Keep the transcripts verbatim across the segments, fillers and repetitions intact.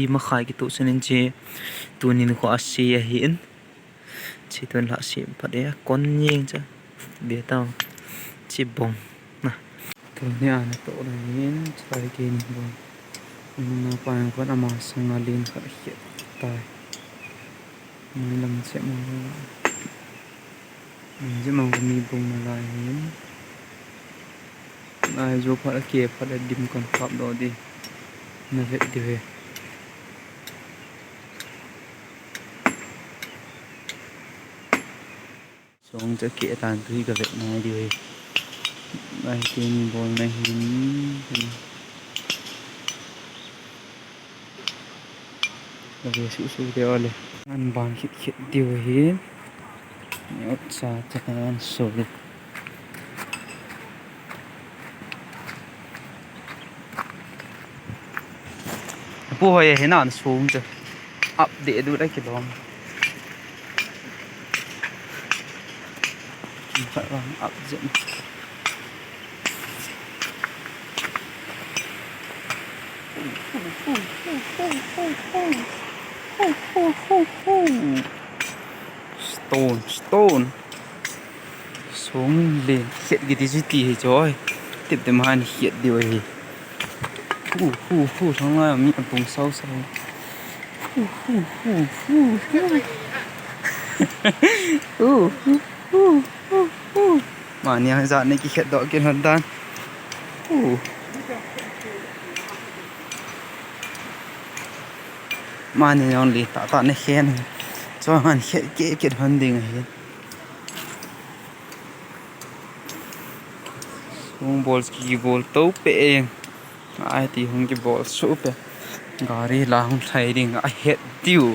Makhai kitoh chun in che, tunin kho a se ahi in. Che tun la se phat e, kon jeng cha. Be tau. Che bong. Na. Tuni a natoh le hin, chai ke ni bong. Nuna pa yang kon ama sanga len khat khet tai. Mai lam che mo. Mai che mo mi bong na lai hin. Lai jo phat a ke phat a dim kon kap do di. Na vet di ve. Song cha ke tan tui ka vet nai di ve. Lai ke ni bol na hin. Ka ve su su de ole. An ban khit khit diu ahi. Ni ot sa ta an so le. Pu hoi he nan sum te. Up de du da ki bom. Khat vang up jen. Stone, stone. Song le khet kiti chu ti hi choi. Tip tip han khet diu ahi. Hu, hu, hu, thang lai mi a pung sau sau. Hu, hu, hu, hu, hu. Hu, hu, hu, hu, hu. Mani a jat ni kikhet doh kit lhon tan. Hu. Mani jong le tah tah ni khen. Chuan han khet keh kit lhon ding ahi. Hung bol kibol to pe eng. Ai ti hung kibol suh pe. Gari la hung thlai ding a het diu.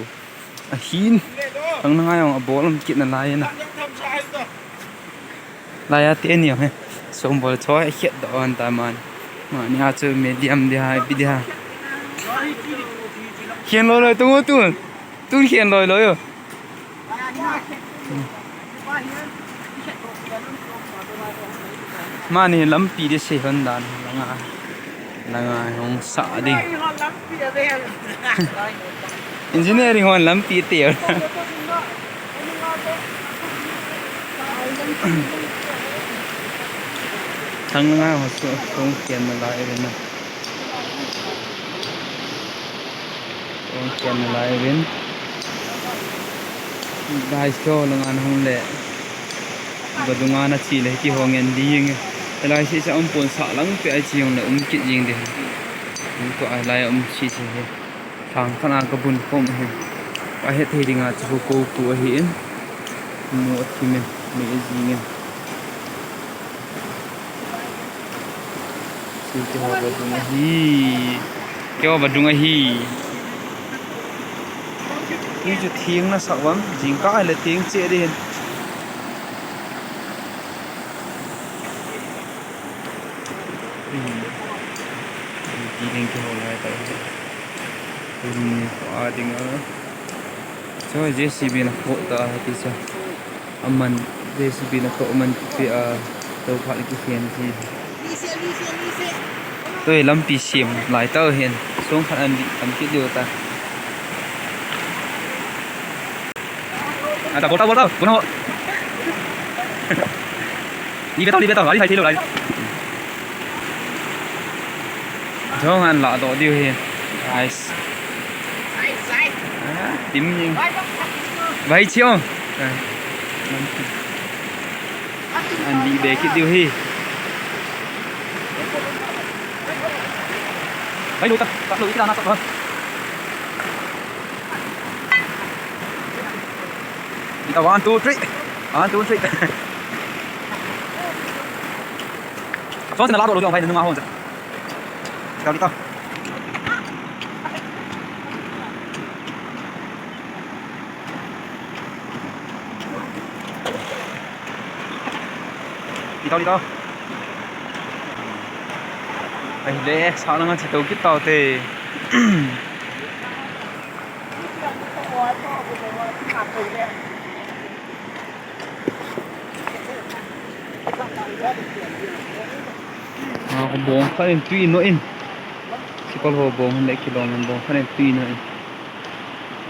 Ahin. Thang na ngai ong a bol um kit na lai na. Lai a te ni ong he. Song bol choi a het do an ta man. Mani a chu medium di hai pi di ha. Khen lo lo tu tu. Tu khen lo lo yo. Mani lampi di sei hon dan langa, langa hung sa ding. Engineering hon lampi te. Thang langa ho su, song kian na lai rin na. Song kian na lai rin. Guys, keo langa na hung le. Vadunga na chi le, kihong en ding. Elai si sa um pon sa lang pe ai chi hong le um kit jing de. Um to ai lai um si si he. Thang khat a ka bun khom ahi. Ka het thei dinga chu ko ko ahi in. Mu a thim in, mi a jing in. Chu keiho vadung ahi. Keiho vadung ahi. Tui chu theng na sak vang, jingkah le theng che ding hin. Hmm. Ti ding keiho lai ta. Tuni kho a ding a. Chu J C B na kho ta ti sa. Aman J C B na kho man ti a to pha ki khen ti. Tui lampi siam lai ta hen. Song khat an di tam ki diu ta. Ata, bol ta, bol ta, bol na ho. Li be ta, li be ta, ali thai thei lo lai. Jong an la do diu hi. Nice. Ah, tim ni. Vai chi ong. Ah. An li be kit diu hi. Vai lo ta, ta lo kita na ta. Kita one, two, three. One, two, three. Son sina lado lo jong pai nunga hon. Kita kita. Kita kita. Ai le, sa na nga chi to kita te. Ah, bong kha in tui no in. Kol ho bong hin le kilom in bong khan in tui na in.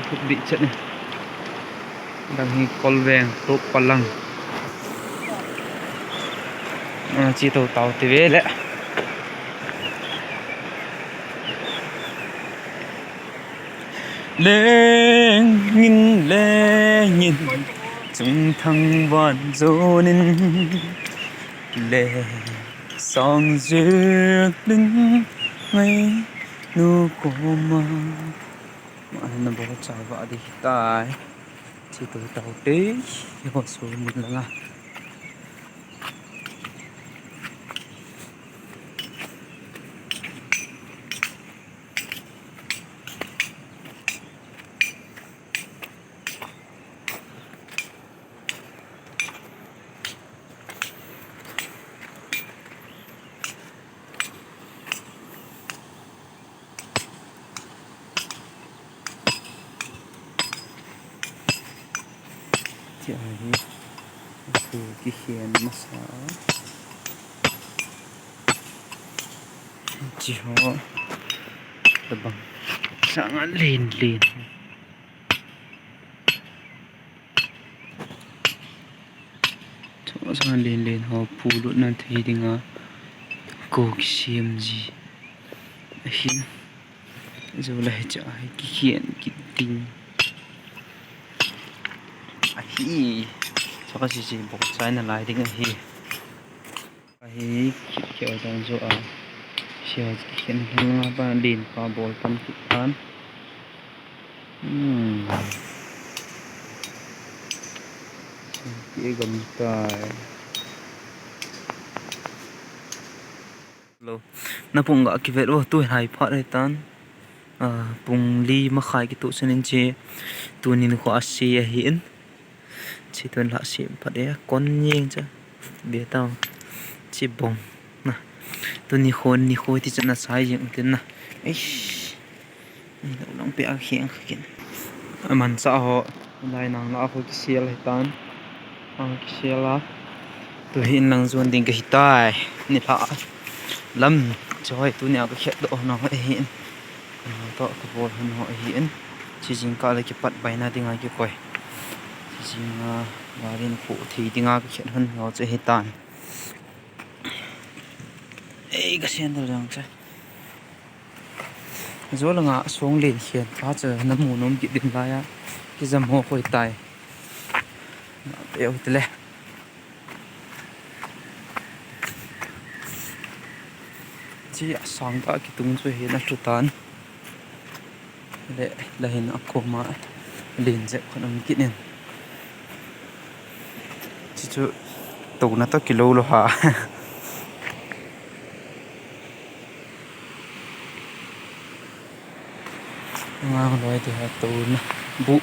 Khut bih chet ni. Dang hi kol veng tok palang. A, chi to tau ti ve le. Leng in, leng in, chung thang van zonin. Leng sang zek lin ngai nu koma. Ma na bo cha va di tai. Chi to tau te, ho su mun la la. Ti ahi, a thu kikhen masa. Chi ho, tabang. Sanga len len. Chua chua len len ho phu lut nan thei dinga ko kisem ji ahin. Zo la hi cha hi kikhen kit ding ahi. Chua si si bok chai na lai ding ahi. Ahi, kikhen dan zo a. Sia kikhen hen nga pa len pa bol pan kit tan. Hmm. Ki gam tai. Lo. Na pung ga kivet lo tu hai phat re tan. A, pung li ma khai kitu chen in chi. Tunin kho a si ahi in. Chi tun la sim phat e, kon yeng cha. Be tau. Chi bong. Na. Tuni khon ni khoi ti cha na sai yeng tin na. Eish. Ni lo lang pe a kheng kha kin. A man cha ho. Lai nang la ho kisel hi tan. A kisel a. Tu hin lang zon ding ka hi tai. Ni la. Lam. Choi tuni a ka khet do na ho hin. Ka nang toh ka bol hon ho ahi in. Chi jingkah le kipat baina dinga kikoi. Chi jinga, gari na phu thei dinga ka khet hon ho chu ahi tan. Ei, ka sandal jong chu. Zo langa song len khen pa chu na mu nom kit din lai a. Kijam ho koi tai. Na pe u te le. Chi a sang ta kitung chu hi na thu tan. Le, la hin a koma len jep khat um kit in. Chi chu to na to kilo lo ha. Nga loi ti ha to na bu.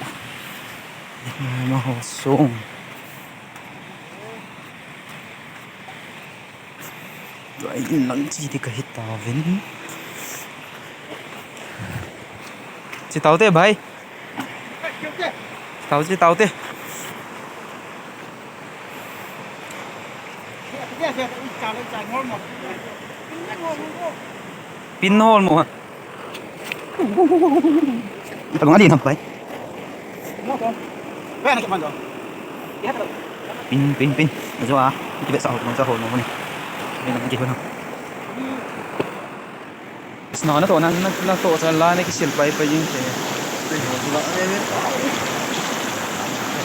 Ma ho song. Loi in lang chi ti ka hi ta vin. Chi tau te bhai. Tau chi tau te. Pin hol mo. Tabang adi nam pai. Pin, pin, pin. Ajo a. Kibe sa ho, sa ho mo ni. Pin na ki ho na. Sna na to na, na, na to cha la na kisil pai pai jing te.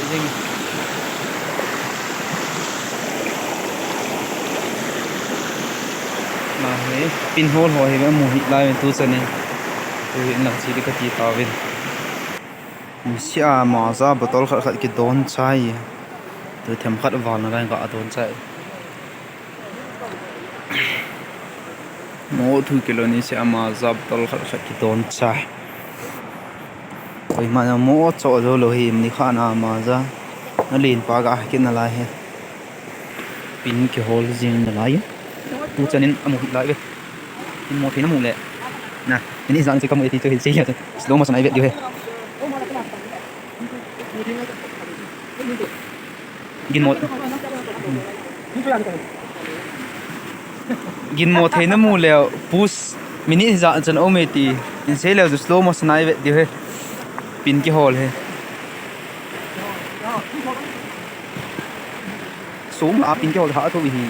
Jing. Na he, pin hol ho he mu hi lai tu cha ni. Tu hi na chi ka ti ta vin. Sia Maaza bottle khat khat kidon chai. Tu themkhat val na lai ka don chai. Mo thu kilo ni sia Maaza bottle khat khat kidon chai. Koima na mo cho jo lo hi ni kha na Maaza. Na len pa ka kit na lai he. Pin kihol jing na lai. Tu chanin amu hi lai ve. Pin mo thei na mu le. Na, ni jang che ka mu ti chu hi che ya. Slow motion ai ve diu he. Gin mo. Gin mo thei na mu le push. Minute hijat chan um e ti. In sei leu chu slow motion a i vet diu ahi. Pin kihol ahi. Som lah a pin kihol hah tho ahi.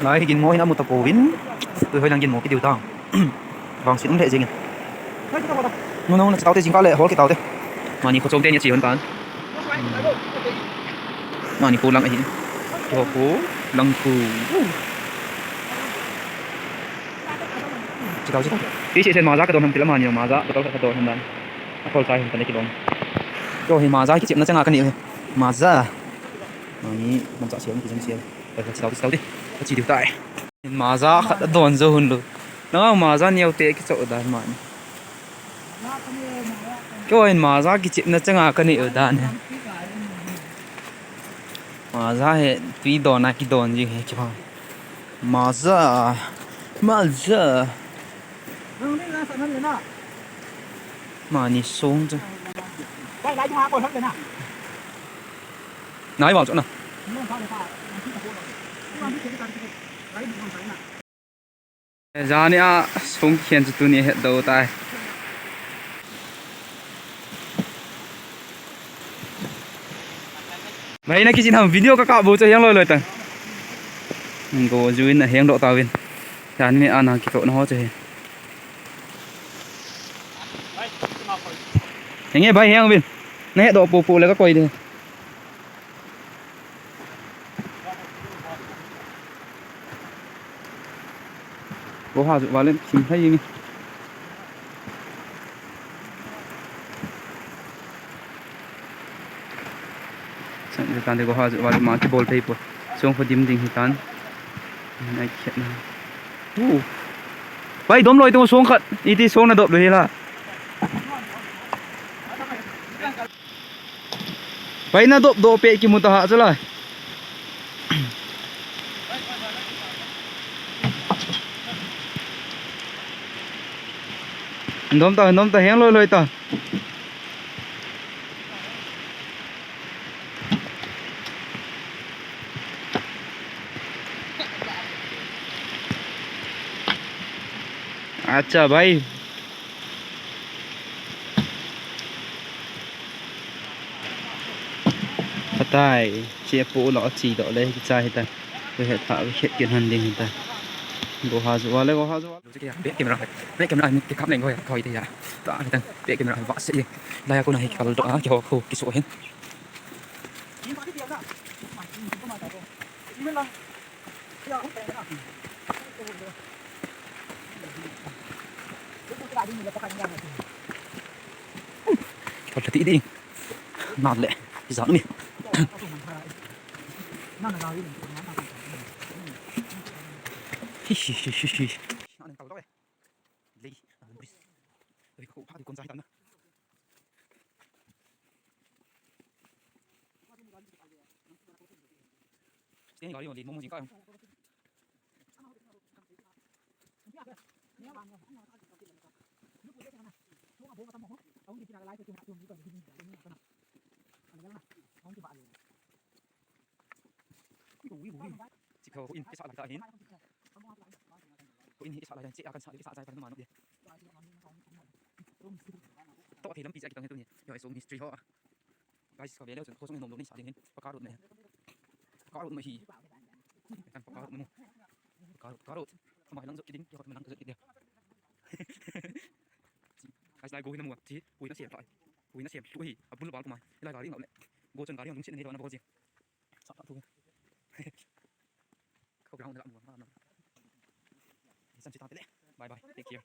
Lai hi ginmo hin amu tapouvin. Tui hoilang ginmo kidiu ta. Vangset um lheh jengin. Nu, nu, na che taute, jingkah le hol kit taute. Mani kho chom teni ache hon tan. Mani kho lang ahi. Kho kho lang kho. Che tau, che tau. Ti se sen Maaza kadon ham ti la, mani Maaza bottle khat kadon ham dan. Akhol tai ham kane kilom. Keiho hi Maaza kichepna changa kanei hi. Maaza. Mani, mangcha sel, kijang sel. Che tau, che tau te. Kache diu tai. Maaza khat adon jou hon lou. Nang Maaza neo te kicho dan mani. Keiho hin Maaza kichepna changa kanei u dan hi. Maaza hi tui don a kidon jing hi kibang. Maaza. Maaza. Mani song chu. Nai val chu na. Jani a song khen chu tuni het do tai. Bhai na kichen ham, video ka kap bou chu heng loi loi ta. Go juin a heng doh tauvin. Jani a na kitohna ho chu hi. Henge bhai, heng uvin. Na het doh pou pou le ka koi de. Go ha ju vale thim hai nge. Sang ju tan de, go ha ju vale ma kibol thei poi. Song kho dim ding hi tan. Ai khet na. U. Bhai, dom loi tung song khat. Iti song na dop loi la. Bhai, na dop dop pe kimu ta ha chu la. Dom ta, dom ta, heng loi loi ta. Acha bhai. Atai, che pu lo chi do le cha hi ta. Ve het pha, ve het kin han ding hi ta. Go ha ju vale, go ha ju vale. Back camera, back camera ni kikap leng go ya, koi te ya. Ta ni tan, back camera va se. La ya ko na hi kal do a, ki ho ko ki so hin. Kipal tati di. Nat le. Izan mi. Hi hi hi hi hi. Lei. Ui, ka ko pha di kon sai tan na. Sini gari oli mo mo jing ka. Chikho in kisa lai ta hin. Ko in hi kisa lai ta, chi akan sa kisa sa kan manu de. To thei lampi cha kitang tu ni. Yo, so mystery ho. Guys, ka ve leu chun kho sung nom lo ni sa ding hin. Paka rut ne. Paka rut ma hi. Kan paka rut mo. Paka rut, paka rut. Khamai lang jot kiding, ki hot lang jot kiding. Guys, lai go hin mo. Chi, ui na siam tai. Ui na siam tu hi. Abul bal kumai. Lai gari ngau le. Go chun gari ngau lung sin ne lo na bo ji. Sa ta tu. Kho ground la mo. San chi ta te le. Bye bye. Take care.